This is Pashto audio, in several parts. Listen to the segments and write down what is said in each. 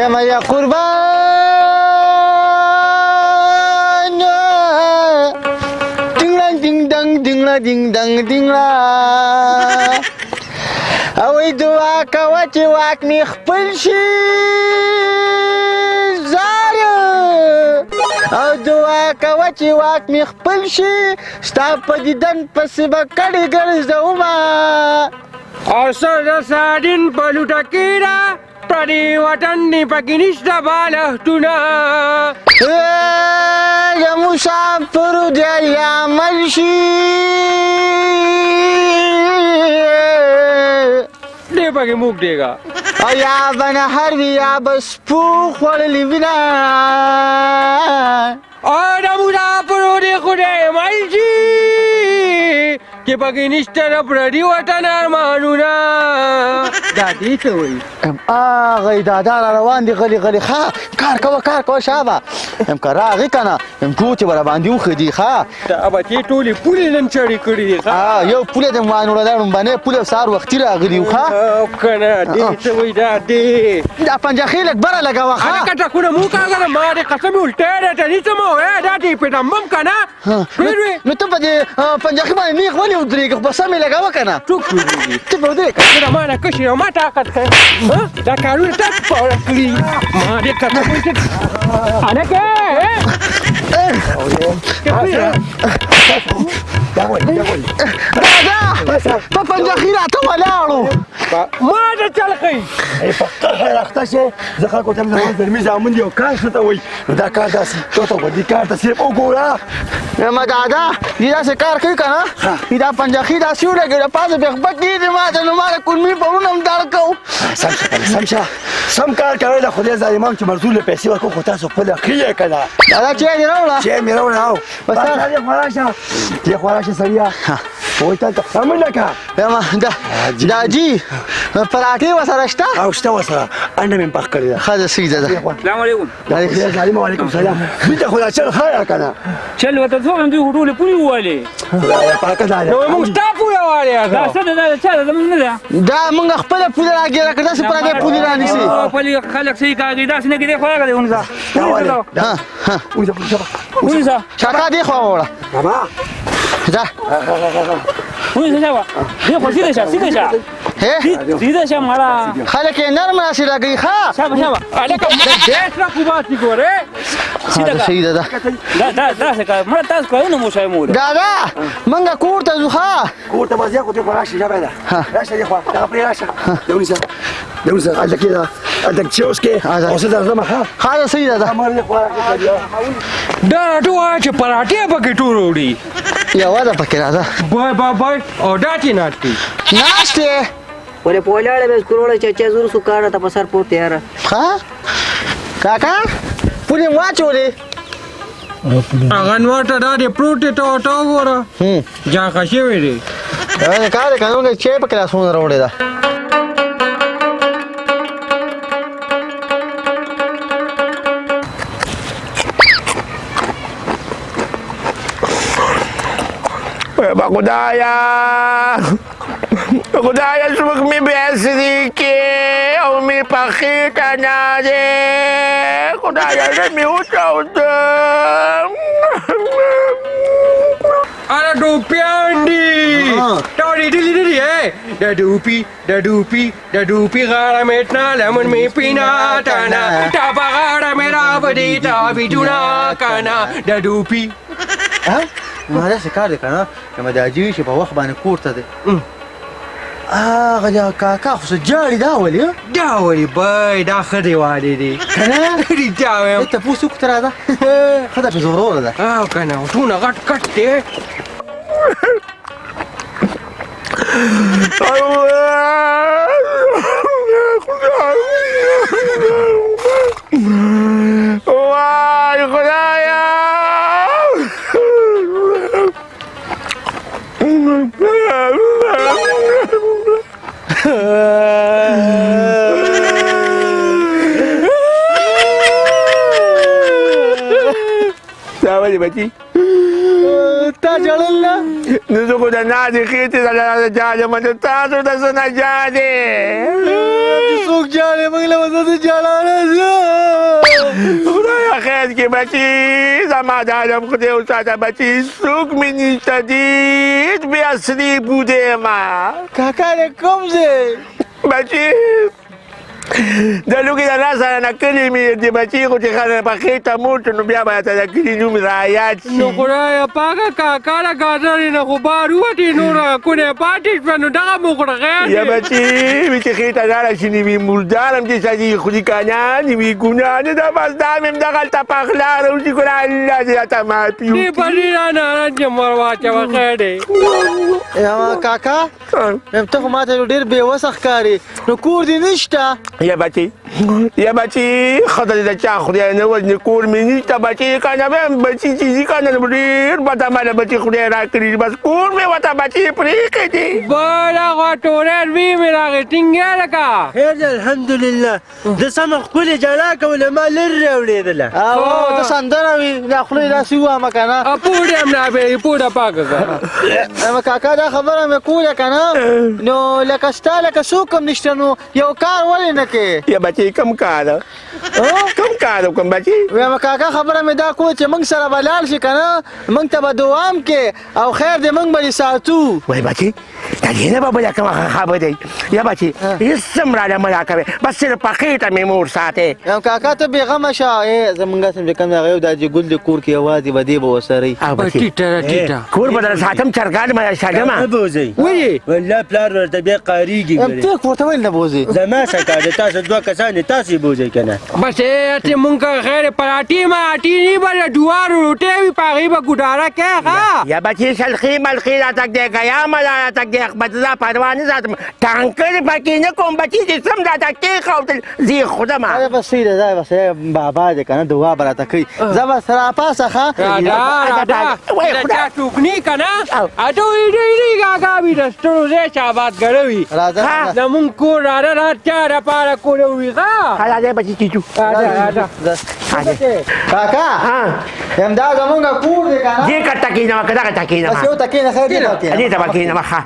یم یا قربان، دینګ دینګ دنګ دینګ دینګ دنګ دینګ. او دعا کوه چې واک مې خپل شي زار، او دعا کوه چې واک مې خپل شي، ستا په دیدن پسې به کډې ګرځومه. او سر د ساډین په لوټه کې ده، پردي وطن دې پکې نشته بالښتونه. د مسافرو دې الله مل شي. دې پکې موږ دیګا. او یا به نهر وي یا به سپو خوړلي وي نه. او د مسافرو دې خدای مل شي چې پکې نشته د پردي وطن ارمانونه. دا دې څه وایي؟ هغه دادا را روان دي غلي غلي. ښه کار کوه، کار کوه، شابه. ام که راغی که نه، ام ګوتې به راباندې وخدي. ښه دا بچې ټولې پولې نن چړې کړي دي. ښه یو پوله دې وانوړه، دا ړومبنی پوله سهار وختي راغلي وو. ښه که نه دې څه وایي؟ دا دې دا پنجاخې لږ بره لګوه. ښه هلکه ټکونه مو کاږه، ما دې قسم الټی دی ته نیسم. دا دې پېټمبم که نه؟ نو ته په دې پنجاخې باندې نېغ ولې ودرېږې؟ خو به سم یې لګوه که نه. څوک ودرېږي؟ ته به ودرېږه. ته ما نه کشر او ما طاقت ښیې. دا کارونه تا پوره کړي. ما دې قسم وایي چې هلکه دادا په پنجاخي راته ولاړو. ما ته چل ښیي. په قهر اخته شې. زه خلکو ته زما زلمي زامن دي او کار څه ته وایي؟ نو دا کار داسې ته ته دې کار ته صرف وګوره. ما دادا دې داسې کار کوي که نه، دا پنجاخي داسې ولګېده پاسه بې خپه کېږي ما ته. نو ما د کولمې پرون هم درک کوو. سم شه، سم شه، سم کار کوي. د خدای ظالمان چې مرزول له پیسې ورکړو، خو تاسو خپله ښه یې که نه؟ دادا چای دې راوړه. چای مې راوړه. او بس دې خوا راشه، دې خوا راشه سړیه. وای ته منډه که. دا دا جي پراټې ورسره شته؟ او شته ورسره، انډه مې پخ کړې ده. ښه ده، صحیح ده. السلام علیکم. ظالم. وعلیکم سلام. دوی ته خو دا چل ښه که نه؟ چل ورته څه وایم؟ دوی خو ټولې پولې ووهلې. خدایه پاکه دا نو موږ ستا پوله والې. دا څه ده؟ دا چا ده؟ زموږ نه ده. دا موږ خپله پوله راګېره کړه، داسې پردی پولې رانیسي. خپلې خلک صحیح کاږي، داسې نه کېدی. خو هغه دی ونیسه، ونیسه. شاکا دې خوا وړه. بابا ځه ونیسه شابه. دې خو سیده شه، سیده شه، سیده شه مړه. خلک یې نرم راسې لګوي. ښه شابه، شابه. هلکه ډېر را کوباسي ګورې. سیده صحیح ده. دا دا داسې کار مړه تاسو کارونه مو شوی مو. دادا موږ کور ته ځو. ښه کور ته به ځې، خو دې خوا راشه. ژبه ده، راشه دې خوا، دغه پرې راشه. دی ونیسه، دی ونیسه. هلته کښېنه، هلته چې اوس کې او زه درځم. ښه ښه ده، صحیح ده. دا راته ووایه چې پراټې پکې ټول وړي. یوه ده پکې، راځه. بای بای بای. او دا چې ناست دي؟ ناست دی. ولې په ولاړه به کروړه چې چا زور سو کار ته په سر پورته یاره. ښه کاکا پولې مو واچولې. هغه نور ته دا دی پروت دی، ته ورته وګوره، جاخه شوی دی. دا کار دی که نه؟ موږ چای پکې لاسونه راوړې ده. خدایا، خدایا، څوک مې بیا سري کې او مې په خېټه نه دی. خدایا زه مې وچاودم. اره ټوپیان دي، تا لیدلي نه دي؟ د ډوپي، د ډوپي، د ډوپي غاړه مې تنا لمن مې پینا تانا تا په غاړه مې راوړي تا ویډونه کنه د ډوپي. ما داسې کار دی که نه، چې ما د حاجي چې په وخت باندې کور ته دی. هغه د کاکا خو څه جاړي. دا ولې؟ دا ولې بای؟ دا ښه دی والې دی که نه؟ رښتیا وایم. تپوس وکړه ته، راځه. ښه ده، پې زوروره ده. او که نه ټونه غټ کټ دی. وای خدایا، دا ولې بچي؟ تا ژړل نه؟ نو زه خو د نازې خېټې ته ژاړم، نو تاسو ته څه نه ژاړې؟ چې څوک ژاړي. وایي موږ له وزه ژړا راځي. خدای خیر کې بچي، زما د عالم خدای وساته بچي، څوک مې نشته، ډېر بې اصلي بوډۍ یم. کاکا د کوم ځای؟ بچي د لوګي د لاس سره نه کلي مې دي بچي، خو چې ښه په خېټه موړ شو نو بیا به راته د کلي نوم رایاد شي. نو خدایه پاکه کاکا د ګازرې نه خو بار ووتې، نوره کونې پاتې شوه، نو دغه مو خړه خیر یا دی. بچي وي چې خېټه لاړه شي نیمې مردارم چې سړي خوري که نه، نیمې ګناه نه ده، بس دا مې هم دغلته په غلا راوځي. ګوره الله دې راته معافي دې وکړي. په دې رانه نارنج هم ور واچوه، خیر دی. کاکا ته خو ماته ډېر بې وسه ښکارې، نو کور دې نشته؟ یا بچي یا بچي، ښځه دې د چا خدای نه وژني، کور مې نشته بچي. که نه وایم بچي چې ځي که نه، ډېر بدعمله بچي خدای راکړي، بس کور مې ورته بچي پرېښی دی. بله خوا ټوری وی مې راغی، ټینګ یې لکه. خیر دی الحمدلله، د سمه ښکلې ژړا کوله، ما لرې راوړېدله. او ته سندره وي دا خوله یې داسې ووهمه که نه. پوډه هم نه بې پوډه پاکه کړه. کاکا دا خبره مې کوله که نه، نو لکه ستا لکه څوک هم نشته، نو یو کار ولې نه کوې؟ یا بچي کوم کار؟ کوم کار وکړم بچي؟ وایم کاکا خبره مې دا کوله چې موږ سره به لاړ شي که نه، موږ ته به دوام کې او خیر دی، موږ به دې ساتو. وای بچي دا دې نه به بله کومه خبره دی. یا بچي هېڅ هم راله مه راکوې، بس صرف په خېټه مې مور ساتې. یم کاکا ته بېغمه شه. ای زمونږ سم چې کوم هغه یو دا چې ګل د کور کې یوازې به دی به ورسره وي. او بچي ټیټه ټیټه کور به در ساتم، چرګان به در ساتم. نه بوځئ. ولې؟ والله پلار ورته بیا قاریږي. یم ته کور ته ولې نه بوځې؟ زما څه کار دی، تاسو دوه کسان یې، تاسو یې بوځئ که نه. بس ته مونږ خیر پراټې مراټې نی به د جوارو روټۍ وي، په هغې به ګوډاره کوې ښه. یا بچي شلخې ملخې راته ږدې، ګیا ملا راته ږدې، بس زه پروا نه ساتم، ټانکرې پکې نه کوم بچي، چې سم راته کېښودل زه یې خورم. اره بس صحیح ده، ځای بس بابا دی که نه، دعا به راته کوي. زه بس راپاڅه ښه. راډا راډا وای د خدای. چا ټوکني که نه، اټو ایډي ایډي کاکا وي د سترو ځای چې آباد ګړوي. راځه راځه. زمونږ کور راډا را چا دپاره کوله وي ښه. راځه بچي چې ځو. راځه راځه. کاکا یم دا زمونږ کور دی که نه. دې کته کېنه که دغه ته کېنه؟ بس یو ته کښېنه، خیر دی به کښېنه. دې ته به کېنم ښه.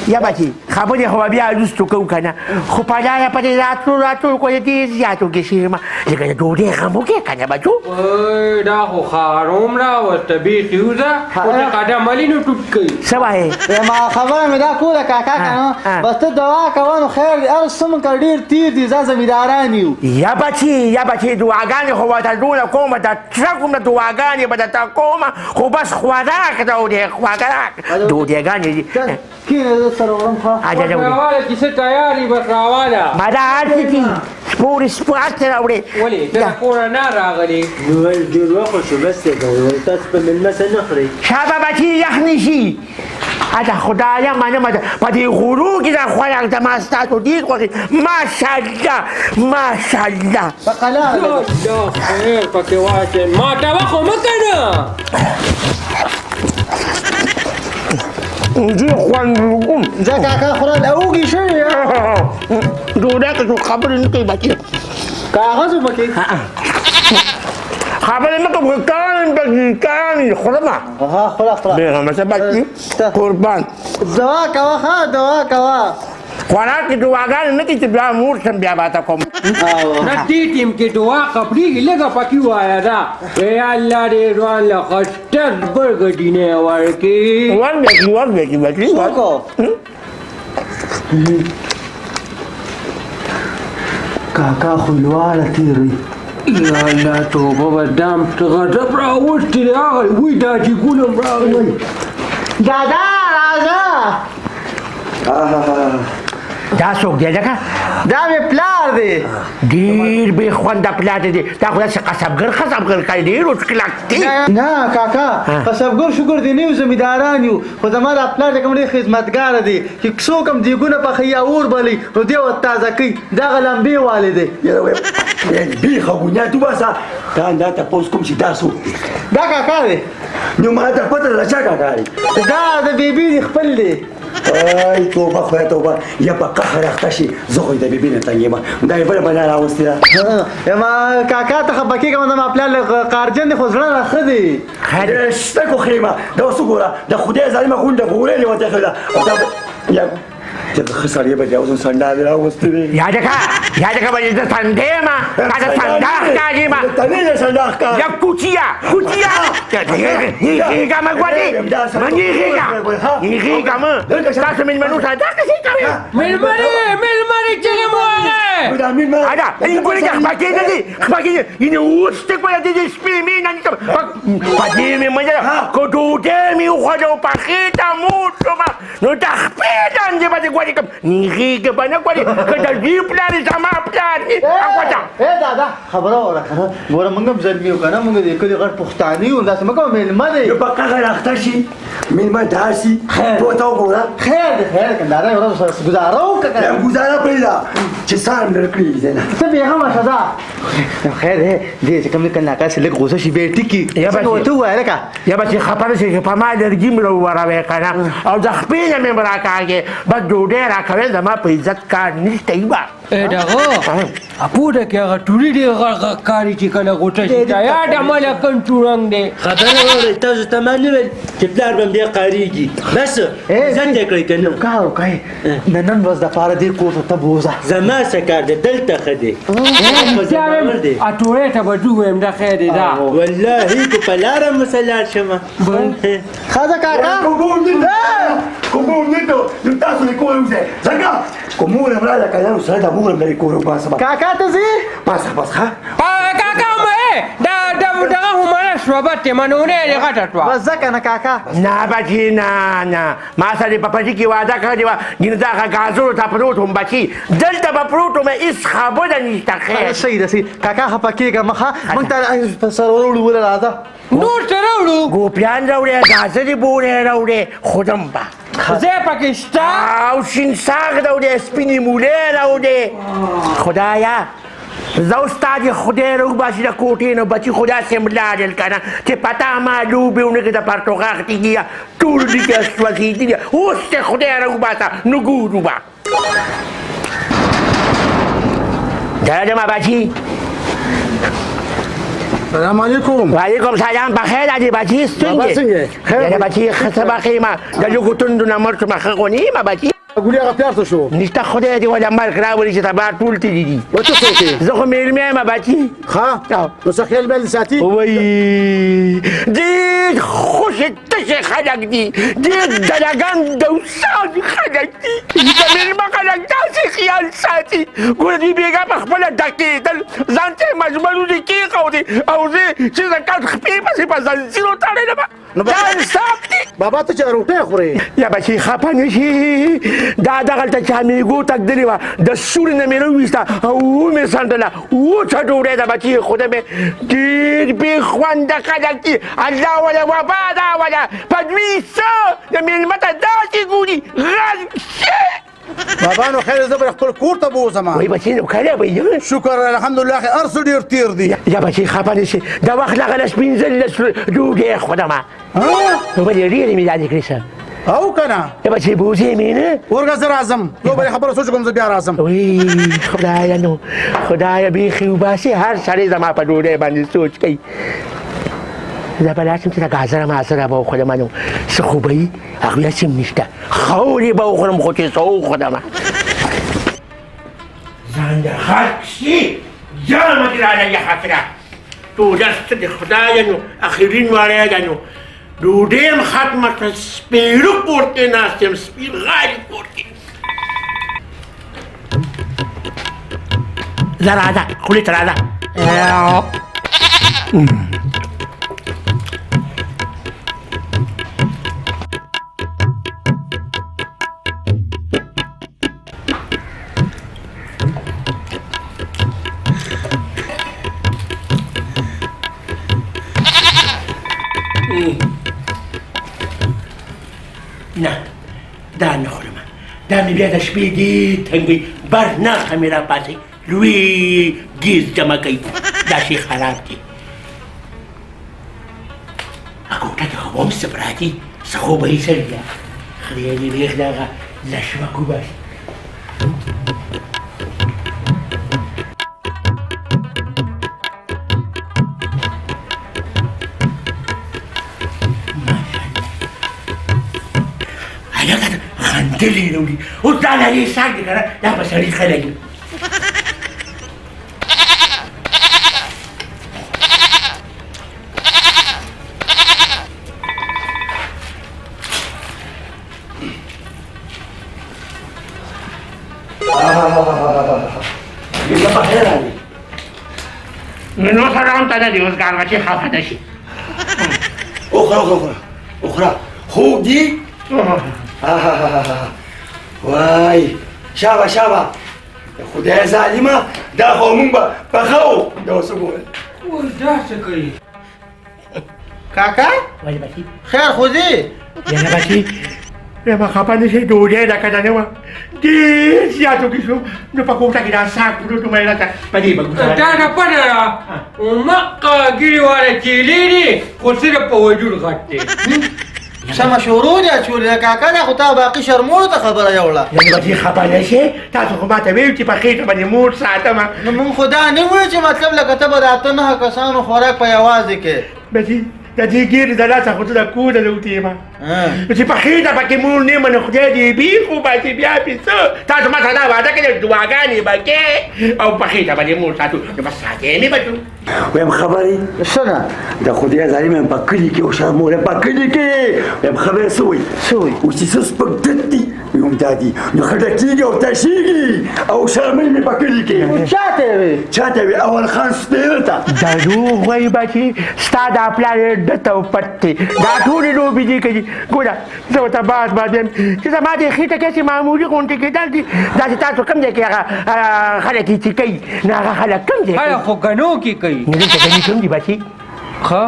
یا بچي خبرې خو به بیا وروسته کوو که نه، خو په لاره په دې راتلو راتلو خو ډېر زیات وږی شوی یم، لکه د ډوډۍ غم وکړې که نه بچو. وای دا خو خاروم راوسته، بیخي وځه، خو چې قدم ولي نو ټوټ کوي. څه وایې؟ ما خبره مې دا کوله کاکا که نه، بس ته دعا کوه نو خیر دی، هر څه مونږ ډېر تېر دي، ځه زمینداران یو. یا بچي یا بچي دعاګانې خو ورته ټوله کومه، د څه کومه دعاګانې به درته کومه، خو بس خوراک راوړې، خوراک ډوډۍګانې دي. کښېنه زه سره وړم ښه. راواله چې څه تیار یې، بس راواله. ما دا هر څه دي، سپورې سپور هر څه راوړې. ولې ته له کوره نه راغلې؟ نو ولې ډېر وخت شو، بس دی که نه، تاسو په مېلمه څه نه خورئ. شابه بچي یخ نه شي. اته خدایا منمه په دې غرو کې دا خوراک زما ستاسو ډېر خوښ، ماشاءالله ماشاءالله. په قلار دا خیر پکې واچوې، ما ته وخو مه که نه. ډېر خوند کوم. ځه کاکا خوره له وږي شوې. ډوډۍ که څوک خبرې نه کوي بچي، کاغذ پکې خبرې مه کوه، کان بچي کان خورمه. ها خوره خوره. بېغمه شه بچي قربان. دعا کوه ښه، دعا کوه. خوراک کې دعاګانې نه کوي چې بیا مور شم بیا به ته کوم. نه دې ټیم کې دعا قبلېږي، لږه پکې ووایه دا ای الله دې ځوان له خسته زبرګه ورکړي. ور به کړي ور به کړي بچي. څوک؟ کاکا خو لواړه تېروي. یا الله توبه، بس دام غضب راوستی دی هغه وی دا چې ګلم راغلی. دادا راځه. دا څوک دی لکه؟ دا مې پلار دی. ډېر بې خونده پلار دی، دا خو داسې قصبګر قصبګر کوي، ډېر اوس کلک دی. نه کاکا قصبګر شکر دی نه یو، زمینداران یو، خو زما دا پلار چې کوم ډېر خدمتګار دی، چې څوک هم دیګونه پخوي یا اور بلوي نو دی ورته تازه کوي، دغه لمبې والې دی. یاره وایي بېخه بنیاد وباسه، تا دا تپوس کوم چې دا څوک دی؟ دا کاکا دی. نو ما ته پته ده چا کاکا دی. دا د بیبي دی خپل دی. ای توبه خدای توبه، یا په قهر اخته شي، زه خو یې د بیبي نه تنګ یم، دا یې بله بلا راوستې ده. ما کاکا ته خفه کېږم، زما پلار لږ قهرجن دی خو زړه را ښه دی. شته کو خېمه دا اوس وګوره، د خدای ظالمه غونډه غورې دې ورته ایښې ده. او دا یا چې ښه سړی به دی اوس سنډا دې راوستې دی. یاده که بچي زه سندې یم، تا ته سنډا ښکاري ما. ته نه یې سنډا ښکاري. یا کوچیه کوچیه نیغېږه مه ګورې، مه نیغېږه، نیغېږه مه. تاسو مېلمنو سره دا قصې کوئ؟ مېلمنې مېلمنې چیغې مو وهلې. ادا ګورې چې خپه کېږه دي، خپه کېږي. یعنې اوس ته ګوره د دې سپي مې نه نیسم، په دې مې مه که ډوډۍ مې وخوړه او په خېټه موړ شوم نو د خپې لاندې به دې ګورې کوم، نیغېږه به نه ګورې. که د دوی پلار یې زما پلار یې. وځه. ای دادا خبره واوره که نه، ګوره موږ هم زلمي یو که نه، موږ د کلي غټ پښتانه یو، داسې مه کوه. مېلمه دی په قهر اخته شي، مېلمه داسي پوته وګوره. خیر دی خیر دی، دادا یو ورځ سره ګزاره وکړه که نه. ګزاره پرېږده چې سار مې درکړي دی نه. ته بېغمه شه ځه، خیر دی. دې چې کوم دی کله ناکله چې لږ غوسه شي بیا یې ټکي. یا څنګه بچي. ورته ووایه لکه یا بچي خفه نه شي چې په ما لرګي مې راووروې که نه، او د خپې نه مې راکاږې، بس ډوډۍ راکوې، زما په عزت کار نشته. ایبه ای دغه اپوټه کې هغه ټولي ډېر غږ غږ کاري چې کله غوټه شي، دا یا د ملکن تورنګ دی. خبره واورئ، تاسو ته ما نه ویل چې پلار به مې ډېر قهرېږي، بس عزت یې کړئ که نه. کار وکړئ د نن ورځ دپاره دې کور ته ته بوځه. زما څه کار دی، دلته ښه دی، زما دی. اټوړې ته به ځو وایم، دا خیر دی دا. والله که په لاره مو سره لاړ شم. ښځه کاکا کوم نه ته نو تاسو له کوره وځئ، ځکه کوم مور هم راله که نه نو سره دا مور هم لرې کوره وباسه. کاکا ته ځې؟ بس بس ښه. کاکا مې دا دغه همانه شوبت دی، منونه یې غټه شوه. بس ځه که نه کاکا. نه بچي نه نه، ما سره په پټي کې وعده کړې وه، ګینه دغه ګازرو ته پروت وم بچي، دلته به پروت وم، هېڅ خبره نشته. خیر صحیح ده صحیح. کاکا خفه کېږه مه، ښه موږ ته سره وروړو وله راځه. نور څه راوړو؟ ګوپیان راوړې، ګازرې بورې راوړې، خودم به ځای پکې شته. او شین ساغ راوړې، سپینې مولې راوړې. خدایا زه اوس تا دې خدای راوباسي د کوټې نه بچي، خو داسې هم لاړل که نه چې پتا ما لوبې ونه کړې، د پرتوغاښ تیږي ټول دي کې سوځېدلي. اوس دې خدای راوباسه نو ګورو به. درځم بچي. السلام علیکم. وعلیکم سلام، بخیر راځې بچي. بابا څنګه څنګه یې؟ خیر یاره دی. بچي ښه څه به ښه یم، د لږو تندو نه مړ شوم، ښه خو نه یم بچي. ګولې هغه پلار ته شو؟ نشته، خدای دې وله مرګ راولي چې سبا ټول تللي دي. و ته څوک یې؟ زه خو مېلمه یم بچي. ښه نو څه خیال بیل ساتي؟ وایي ډېر خوشې تشې خلک دي، ډېر دلګان دوسان خلک دي، د مېلمه خلک داسې خیال ساتي. ګوره دوی بېګا په خپله ډکېدل، ځان ته یې مجبورې کېښودې، او زه چې د کټ خپې پسې په ځنځیرو تړلم. دا انصاف دی. بابا ته چې روټۍ خورې؟ یا بچي خفه نه شي، دا دغلته چا میږو ته تللې وه، د سوري نه مې راوویسته او ومې څنډله، وچه ډوډۍ ده بچي، خدای مې ډېر بې خونده خلک دي. الله وله وبا راوله په دوی څه د مېلمه ته داسې ګوري غرق شي. بابا نو خیر زه به خپل کور ته بوځم. وایي بچي نو کله به یې؟ شکر الحمدلله خیر هر څه ډېر تېر دي. یا بچي خفه نه شي، د وخت دغه لس پنځلس ډوډۍ خورم. نو ولې ډېرې مې یادې کړې څه؟ او که نه؟ یا بچي بوځې مې نه؟ ورګه زه راځم، یو بلې خبره سوچ کوم، زه بیا راځم. وی خدایه نو خدایه بیخي وباسي، هر سړی زما په ډوډۍ باندې سوچ کوي. زه به لاړ شم چې د ګازره مازره به وخورم، نو څه خو به وي، هغوی هسې هم نشته، خاورې به وخورم خو چې څه وخورم. ځان د غرق شي، جامه دې راله یخه کړه، ټوله ستړې خدایه نو اخرین واری ده، نو ډوډۍ هم ختمه کړه، سپېره کور کې ناست یم، سپین غالي کور کې. ځه راځه خولې ته راځه. نه دا نه خورم، دا مې بیا د شپې ډېر تنګوي، بر نرخه مې راپاڅوي، لوی ګیز جمع کوي، دا شی خراب دی. کوټه کې خو به هم څه پراته دي، څه خو به یې سړي ده، خدای دې بېخ دغه لشمک وباسي. هلکه خندۍ ډلې یې راوړي. اوس دا لالې ساګ دی که نه، دا په سړي ښه لګي. نو سلام ته نه دی اوس ګان بچي خفه نه شي. وخوره وخوره وخوره وخوره، خوږ دي. وای شابه شابه، خدای ظالمه، دا خو مونږ به پخوو. دا اوس وګوره اوس دا څه کوي؟ کاکا ولې بچي؟ خیر خو دی. یاره بچي ما خفه نه شي، ډوډۍ ده که نه وه ډېر زیات وږي شوم، نو په کوټه کې دا ساګ پروت و، مې راته په دې به ګوزاره. تا نه پته ده مکه ګیرې والا چیلې دي، خو صرف په وجود غټ دی. سمه شروع دې اچولې ده کاکا، دا خو تا باقي شرموړو ته خبره یوړه. یعنې بچي خفه نه شې، تاسو خو ما ته ویل چې په خېټه باندې مور ساتم. نو مونږ خو دا نه ویل چې مطلب لکه ته به د 8-9 کسانو خوراک په یوازې کې. بچي د دې ګیرې د لاسه خو زه د کوره راوتې یم، چې په خېټه پکې مور نه یم، نو خدای دې بیخ وباسي بیا پې څه. تاسو ما سره دا وعده کړې دعاګانې به کې او په خېټه باندې مور ساتو، نو بس ساتې مې بچو. وایم خبرې څه ده؟ د خدای ظالم یم په کلي کې وشرمولم په کلي کې. وایم خبرې څه وایي؟ څه وایي؟ اوس چې څه سپک دت دي، وایم دا دي، نو ښه ډکېږي او تشېږي او شرموي مې په کلي کې. چا ته یې وې؟ چا ته یې وې؟ اول خان سپېره ته. دروغ وایي بچي، ستا دا پلار یې ډت او پټ دی، دا ټولې لوبې دي کوي. ګوره زه ورته باز باز یم چې زما دې خېټه کې هسې معمولي غونډې کېدل دي، دا چې تاسو کوم ځای کې هغه خلک یې چې کوي، نو هغه خلک کوم ځای هله کوي؟ خو ګنو کې کوي. نو دلته ګني کوم دي بچي؟ ښه؟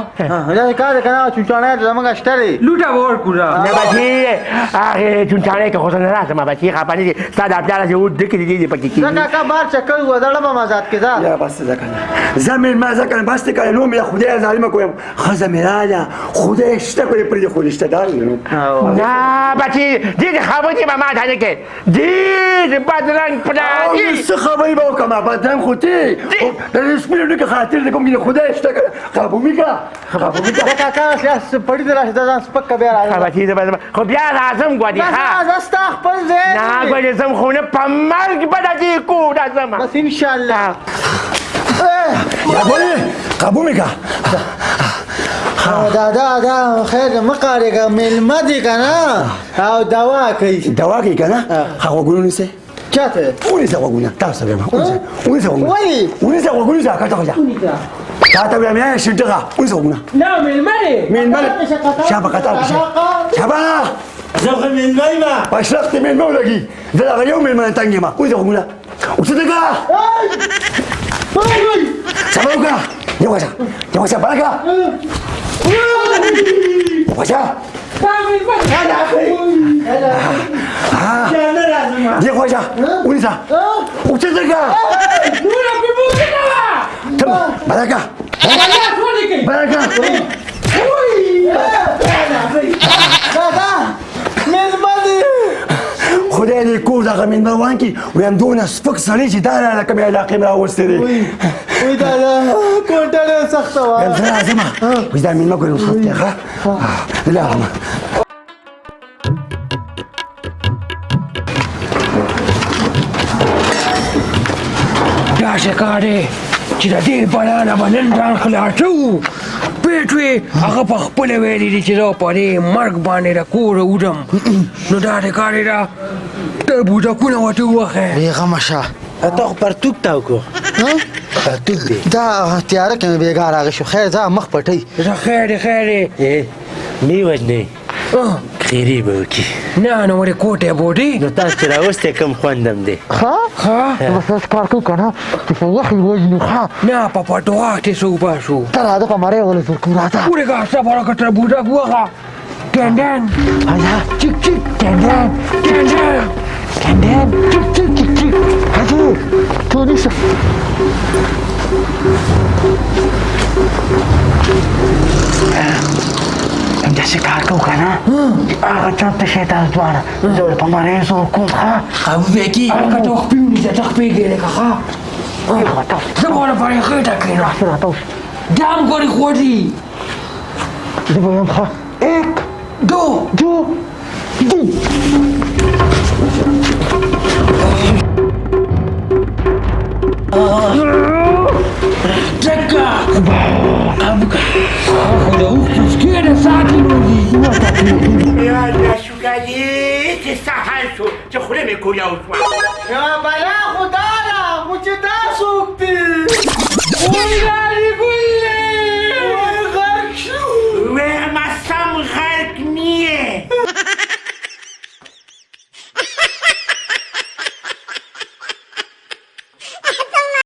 دا کار دی که نه، چونچاڼی زموږ شته دی. لوټه به ورکړو. نه بچي، هغې چونچاڼی کې خو زه نه راځم بچي، خفه نه شې، ستا دا پلار هسې اوږد کې دي دې پکې کېږي. زه کاکا بار چکر ووهه، زړه به مازاد کې ځه. یا بس ځه که نه، ځه مېلمه ځه که نه، بس دی که نه، نو مې د خدای ظالمه کوم. ښځه مې راغله، خدای شته که پرې خو رشته دار دی نو. نه بچي، دې خبرې به ما ته نه کوې، ډېر بدرنګ پلار او دی. څه خبرې به وکړم، بدرنګ خو ته د دې سپینو ډکه خاطر دی کوم کې خدای شته که نه. قابو مې کړه، قابو مې کړه. دا کاکا اوس پړي ته راشه، دا ځان سپک که بیا راځم. ښه بچي، زه به ځم، خو بیا راځم ګوندې. نه، ښه؟ نه، زه ستا خپل ځای نه دی. ګوندې ځم، خو نه په مرګ به د دې کوره ځم. بس انشاءالله. یا ګورې، قابو مې کړه. دا دا دا خیر دی، مه قارېږه، مېلمه دی که نه او دوا کوي. دوا کوي که نه؟ ښه غوږونه ونیسئ. چا ته؟ ونیسه غوږونه، تاسو ته وایم، ونیسه، ونیسه غوږونه. ولې؟ ونیسه غوږونه، ځه، کاته خو ځه. تا ته وایم، یا شینټغه، ونیسه غوږونه. نه، مېلمه دی. مېلمه دی. شابه قطار کې شه. شابه. زه خو مېلمه یم. په شرط دې مېلمه ولګي، زه دغه یو مېلمه نه تنګ یم. ونیسه غوږونه. اوچته کړه. شابه وکړه. یو وشه، یو وشه، بله کړه. وشه. دې خوا شه، ونیسه. اوچته کړه. ته بله کړه. بله کړه. دادا مېلمه دی. خدای دې کور دغه مېلمه روان کړي. وایم دونه سپک سړی چې دا له کومې علاقې مې راوستی دی. وای دادا کوټه ډېره سخته وه. وایم زه راځم، وایي دا مېلمه ګورې رخصت دی. ښه زه لاړم. داسې کار دی چې د دې بلا نه به نن ځان خلاصوو. پېټوې هغه په خپله ویلي دي چې زه په دې مرګ باندې د کوره وځم، نو داسې کار دی دا تربوزکونه ورته ووهې. بېغمه شه. ته خو پرتوګ تاو کړو. ها؟ پرتوګ دی. دا تیاره کې مې بېګا راغی شو. خیر ځه، مخ پټوي. ځه خیر دی، خیر دی. مې وژنې. خیرې به وکړي. نه، نو ولې کوټه بوډۍ؟ نو تاسو چې راوستی کوم خوند هم دی. ښه؟ ښه؟ نو بس داسې کار کوو که نه چې په وخت یې وژنو. ښه؟ نه، په پټو غاښ دې څه وباسو. ته راځه، په مرۍ ولې زور کوو، راځه. ورېږه، ستا برکه تربوزک ووهه. ټنډن. ایا؟ چک چک. ټنډن، ټنډن. ټنډن. چک چک چک چک. هدي، ته ونیسه. همداسې کار کوو که نه چې هغه چرته شی تاسو دواړه، زه ورته په مرۍ زور کوم. ښه؟ قابو به کړي. هلکه ته خپې ونیسه، ته خپې ګېرې که. ښه؟ زه به ورته پرې خېټه کښېنم. راشه راته اوسه. دا هم ګورې خوځي. زه به وایم ښه. 1 2 2 3. ټکه قابو کړه. خو د اوښ پوڅکې د ساتي یا الله شکر دې چې سهار شو چې خوله مې کولاو شوه. یوه بلا خو دا